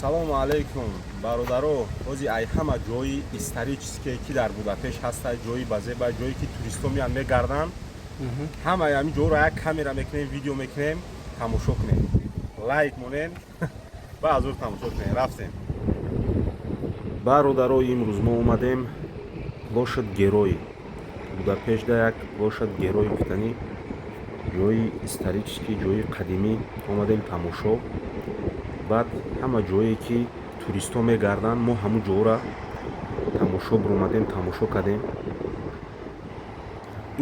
Ассалому алайкум, бародаро. Ҳози ай ҳама ҷои исторические, ки дар Будапешт ҳаста, ҷои базеба, ҷое ки туристҳо меян, мегарданд, ҳамаи ҳамин ҷоро як камера мекунем, видео мекунем, тамошо кунем, лайк монем ва аз ур тамошо кунем. Рафтем, бародаро. Имрӯз мо омадем площадь Герои Будапешта, як площадь Герои гуфтанӣ, ҷои исторический, ҷои қадимӣ омадем тамошо. Баъд ҳама ҷое ки туристҳо мегарданд, мо ҳамун ҷоро тамошо биромадем, тамошо кардем.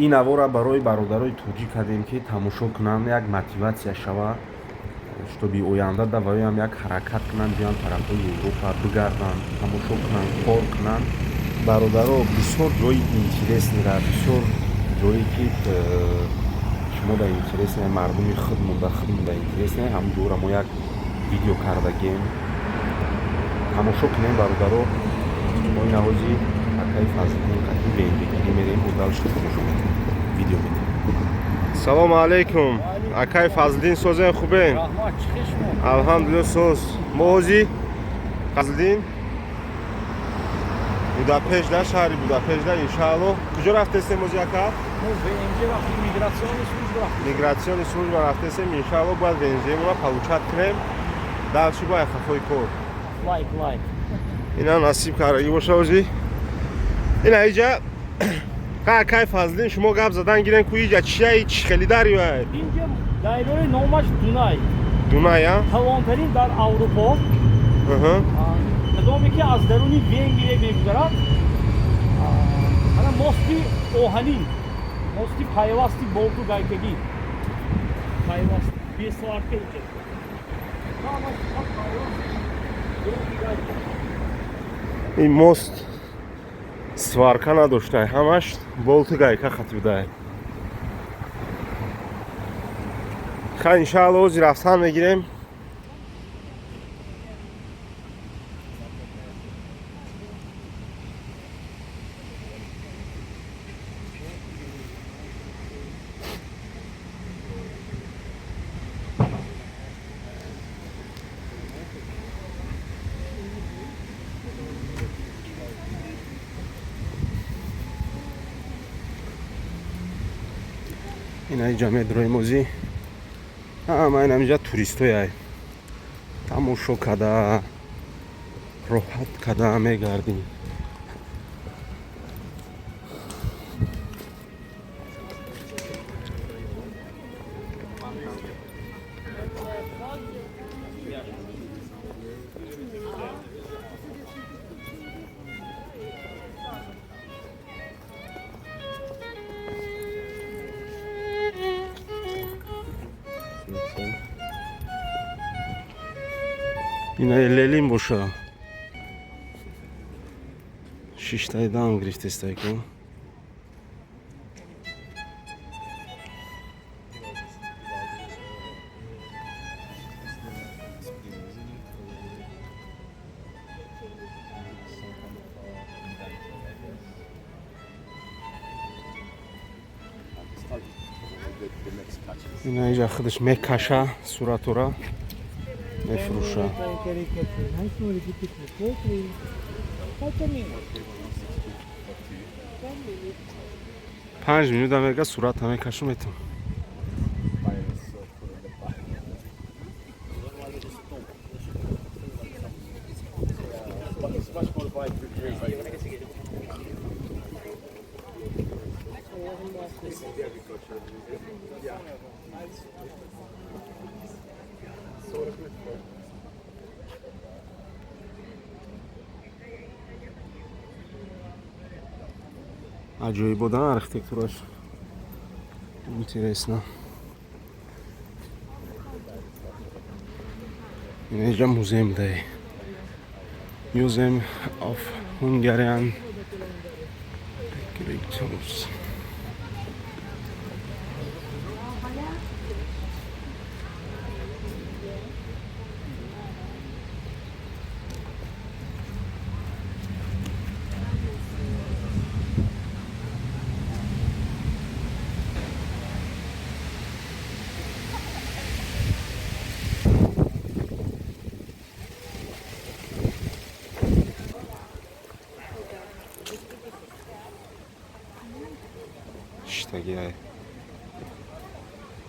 Ин навора барои бародарои тоҷик кардем, ки тамошо кунанд, як мотиватсия шава, чтобы оянда давоям як ҳаракат кунанд, биёянд тарафҳои Европа, бигарданд, тамошо кунанд, кор кунанд. Бародаро, бисёр ҷои интересный ра, бисёр ҷое ки шумо да интересный, мардуми худмонда, худмонда интересный, ҳамун ҷоро мо як видео кардагем, тамошо кунем, бародаро. Мо ин ҳози акаи Фазлиддин қатӣ ВНЖгирӣ мерем, бо дальше тамошо мекунем, видео мекунем. Салому алайкум, акаи Фазлиддин, созен, хубен? Алҳамдулилла, соз. Мо ҳози Фазлиддин Будапешта, шаҳри Будапешта, иншаалло. Куҷо рафтесем ҳози, ака? Миграционный служба рафтесем. Иншаалло, бояд ВНЖмона получать кунем, дальше бояд хафои кор. Лайк, лайк. Ина насиб кардаги боша. Ҳози ина иҷа акай Фазлиддин, шумо гап задан гирем ку, иҷа чия, чи хели дарёяд? Инҷа дарёи номаш Дунай. Дунай, а? Калонтарин дар Аврупо, кадоме ки аз даруни Венгрия мегузарад. Ана мости оҳанин, мости пайвасти болту гайкагӣ, пайваст бесварка инҷа. Ҳамаш пайваст болту гайка. Ин мост сварка надоштай, ҳамаш болту гайка хати будай. Хай, иншаалло, ҳози рафтан мегирем. Ина иҷа медроем озӣ, ҳама ин ҳамиҷа туристояй, тамошо када, роҳат када мегардем. Ина Ленин боша, шиштаи дам гирифтестай ку. Ина иҷа худаш мекаша, суратура мефурӯша. 5 минута мега, сурата мекашу, метам. Аҷоиб будан архитектураш, интересно. Инҷа музей будай, Museum of Hungarian Architectures. Навистагиай.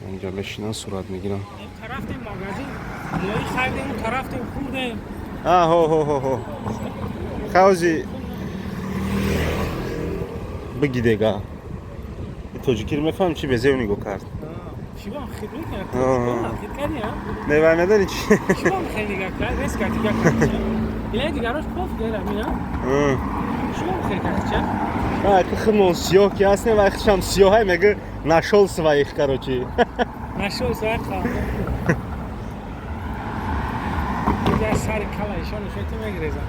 Инҷа мешинан, сурат мегирам. Тарафтем магазин, моҳӣ харидем, тарафтем хӯрдем. А, ҳо ҳо ҳо ҳо. Хавзи бигидега. Тоҷикиро мефаҳмам, чи безев нигоҳ кард. Чибам хит мекунад? Хит кардӣ, а? Не, вай медонӣ чи? Чибам хел нигоҳ кард, рез кард, дигар кард. Ила дигарош поф гела, мина. Чибам хел кард, ча? А, ки худмон сиёҳ ки ҳастем, вай худшам сиёҳай, мега нашёл своих, короче. Нашёл своих. Дигар сари кала ишон ишон мегрезам.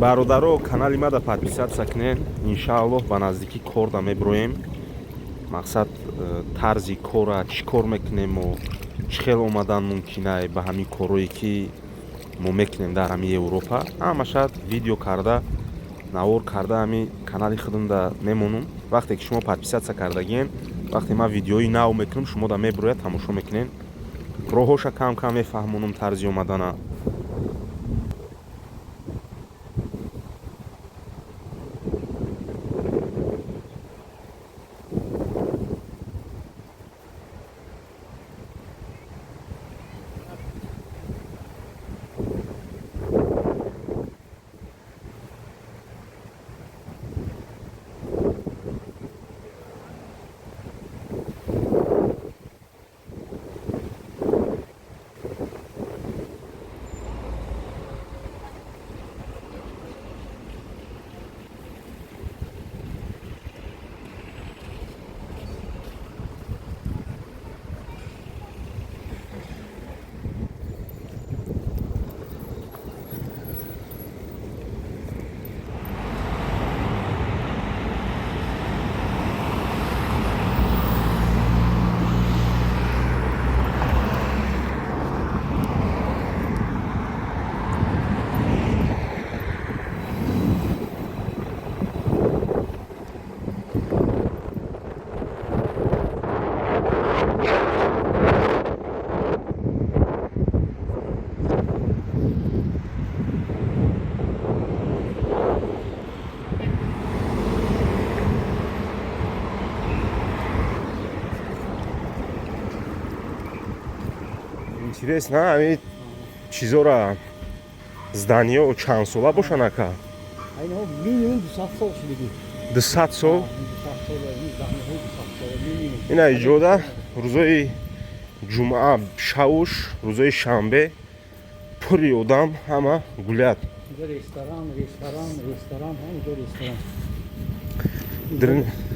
Бародаро, канали мада подписаться кунен. Иншааллоҳ, ба наздикӣ корда меброем. Мақсад, тарзи кора, чӣ кор мекунем мо, чӣ хел омадан мумкинай ба ҳамин корое ки мо мекунем дар ҳамин Европа, ҳамаша видео карда, навор карда, ҳамин канали худамда мемонум. Вақте ки шумо подписаться кардагиен, вақте ман видеои нав мекунам, шумо да меброяд, тамошо мекунен. Роҳоша кам кам мефаҳмонум, тарзи омадана. Интересно, ҳамин чизора, здания ҳо чанд сола бошанд, ака? Айнаҳо минимум 200 сол шудагӣ. 200 сол? 200 сол, ин здания ҳо 200 сол минимум. Ина иҷода рӯзои ҷумъа шавуш, рӯзои шанбе пури одам, ҳама гулят. Инҷа ресторан, ресторан, ресторан, ҳаминҷо ресторан.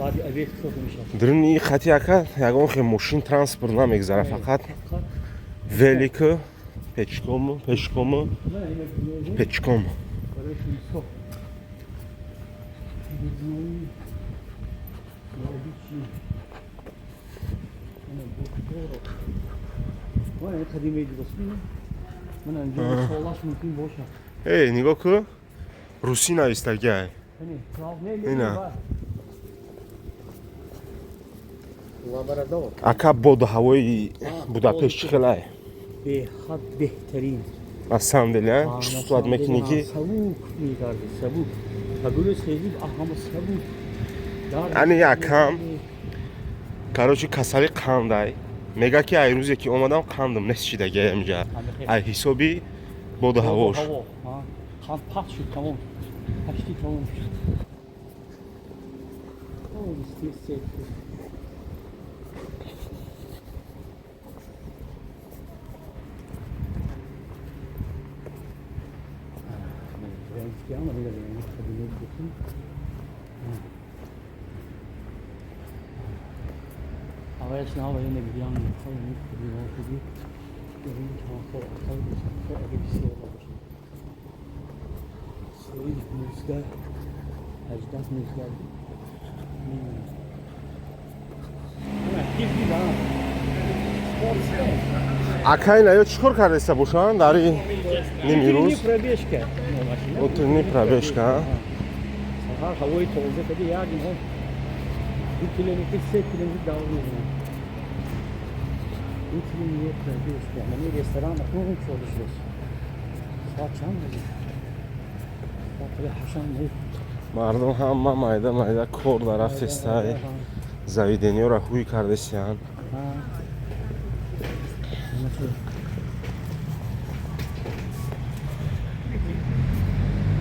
Баъди обед хӯрда мешавад. Дрини хати, ака, ягон хел мошин, транспорт намегзара, фақат велик, пешком, пешком, пешком. Барои туристҳо. Бинои Лобичи. Ана Бухоро. Ман ин қадимаи дидост. Ман инҷо солаш мумкин бошад. Эй, нигоҳ ку, русӣ навистагиай. Ина. Лабрадор. Ака, боду ҳавои Будапешт чӣ хелай? Беҳад беҳтарин. На самом деле, чувствовать мекунӣ ки сабук мегардӣ, сабук. Ба гӯрӯз хезӣ, ҳама сабук. Ани якам, короче, касали қандай мега ки ай рӯзе ки омадам, қандам нест шидаги инҷа, ай ҳисоби боду ҳавош. Қанд пахт шуд, тамом, почти тамом шуд. Тез тез. ҳаваяш на ҳавая набидиам, худи чанд сол, ақал 200 сол, агар бисёр бошад. Соли 19 18, 19. Ака, ина ё чӣ кор кардаиста бошанд дар ин нимирӯз? Пробежка. Утренний пробежка. Саҳар ҳавои тоза кади, як инҳо 2 километр, 3 километр давр мезананд. Утренняя пробежка. Мани ресторан акнун кушода шудааст. Соат чанд бозӣ? Мардум ҳама майда майда кор дар рафтестай, заведениёро ҳуй кардесиян.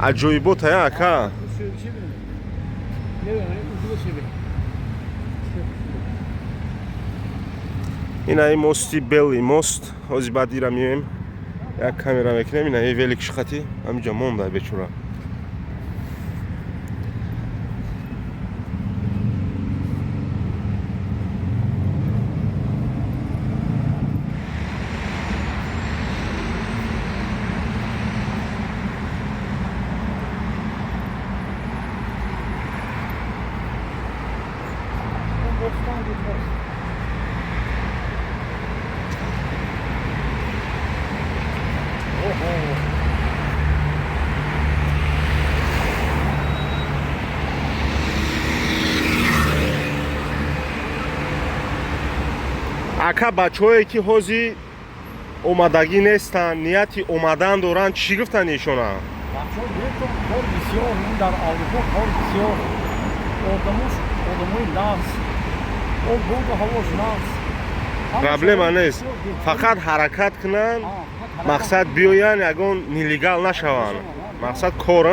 Аҷоиботая, ака. Инаи мости, Белый мост. Ҳози баъд ира меоем, як камера мекунем. Инаи велик шихати ҳамиҷа монда, бечора. Ака, бачаҳое ки ҳозир омадагӣ нестанд, нияти омадан доранд, чӣ гуфтанд ишона? Бачаҳо, кор бисёр дар Аврупо, кор бисёр, одамош одамои нағз, ободу ҳавош нағз. Проблема нест, фақат ҳаракат кунанд, мақсад биёянд, ягон нелегал нашаванд, мақсад кор.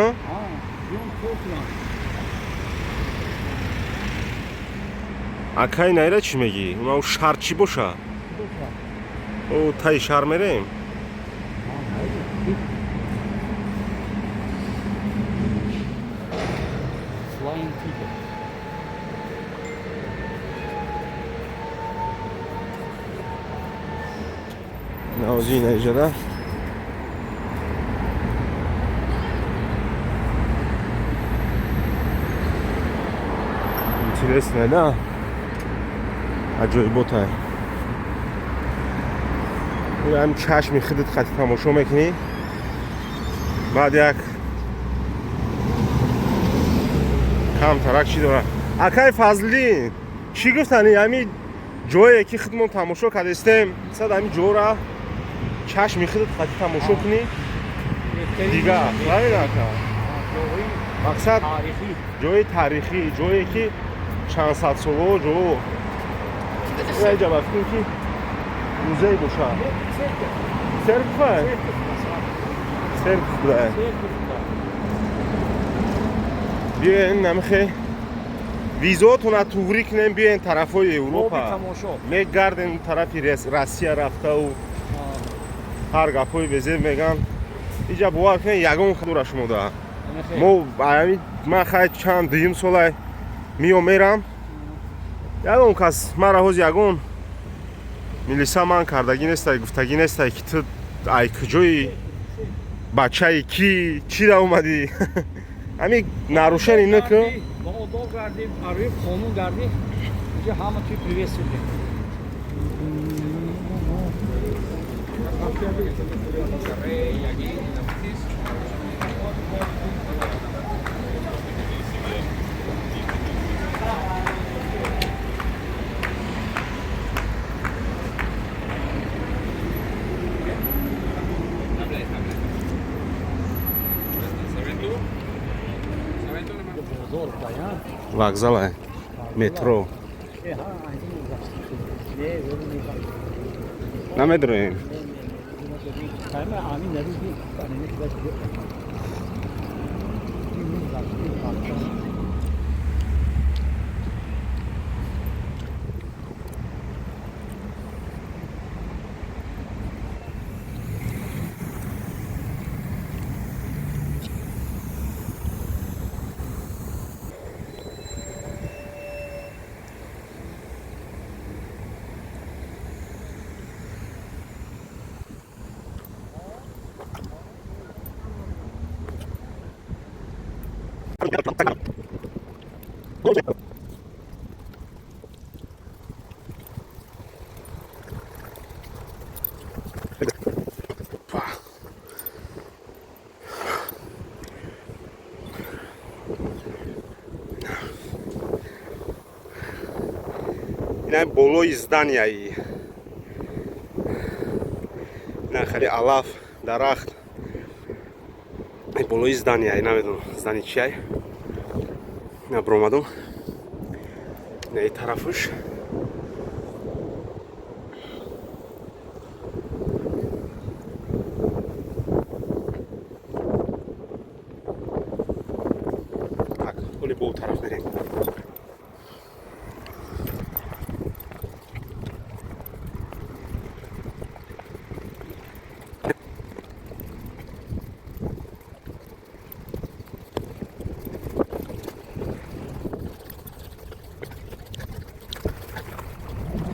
Акай, найра чӣ мегӣ? Унав шаҳр чӣ боша? О, таи шаҳр мерем. Flying Tiger. Навози инаиҷада интересно, да, аҷоиботай. Ҳам чашми худат хати тамошо мекунӣ, баъд як камтарак чӣ дорад. Акай Фазлиддин, чӣ гуфтани ҳами ҷое ки худмон тамошо кардестем? Сад ҳами ҷора чашми худат хати тамошо кунӣ, дигар правильно, ака? Мақсад ҷои таърихӣ, ҷое ки чанд сад соло ҷо. Инаиҷа ба фикр ки музей бошад. Церква, церкв буда. Биёен, намихе визоотона туғрӣ кунем, биёен тарафҳои Европа, мегардем, тарафи Россия рафтау ҳар гапҳои безеб меган. Иҷа бовар кунем, ягон дора шумода. Мо ман хай чанд дуюм солай миём, мерам, ягон кас мара ҳози ягон милиса ман кардагӣ нестай, гуфтагӣ нестай, ки ту ай куҷои, бачаи ки, чӣ да омадӣ. Ҳами нарушение накун. Ба одоб гардӣ, арӯи қонун гардӣ, инҷа ҳама туи приветствие. Вокзала метро намедроем. Ина болои зданияи, ина хеле алаф, дарахт. Болои здания, намедонам, здание чиай. Баромадум ина тарафуш. Так, оли бо тараф мерем.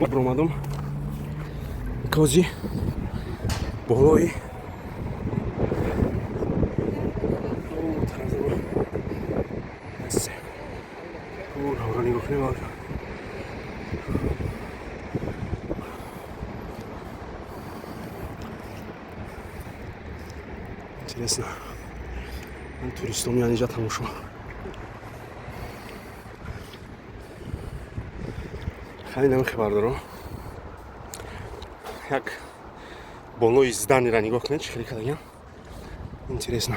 Баромадум кози болои нигоҳ кунем. Интересно, туристо меян инҷа тамошо. Хеле намехе, бардоро. Як болои здание ра нигоҳ кунед, чӣ хеле кардагиам. Интересно.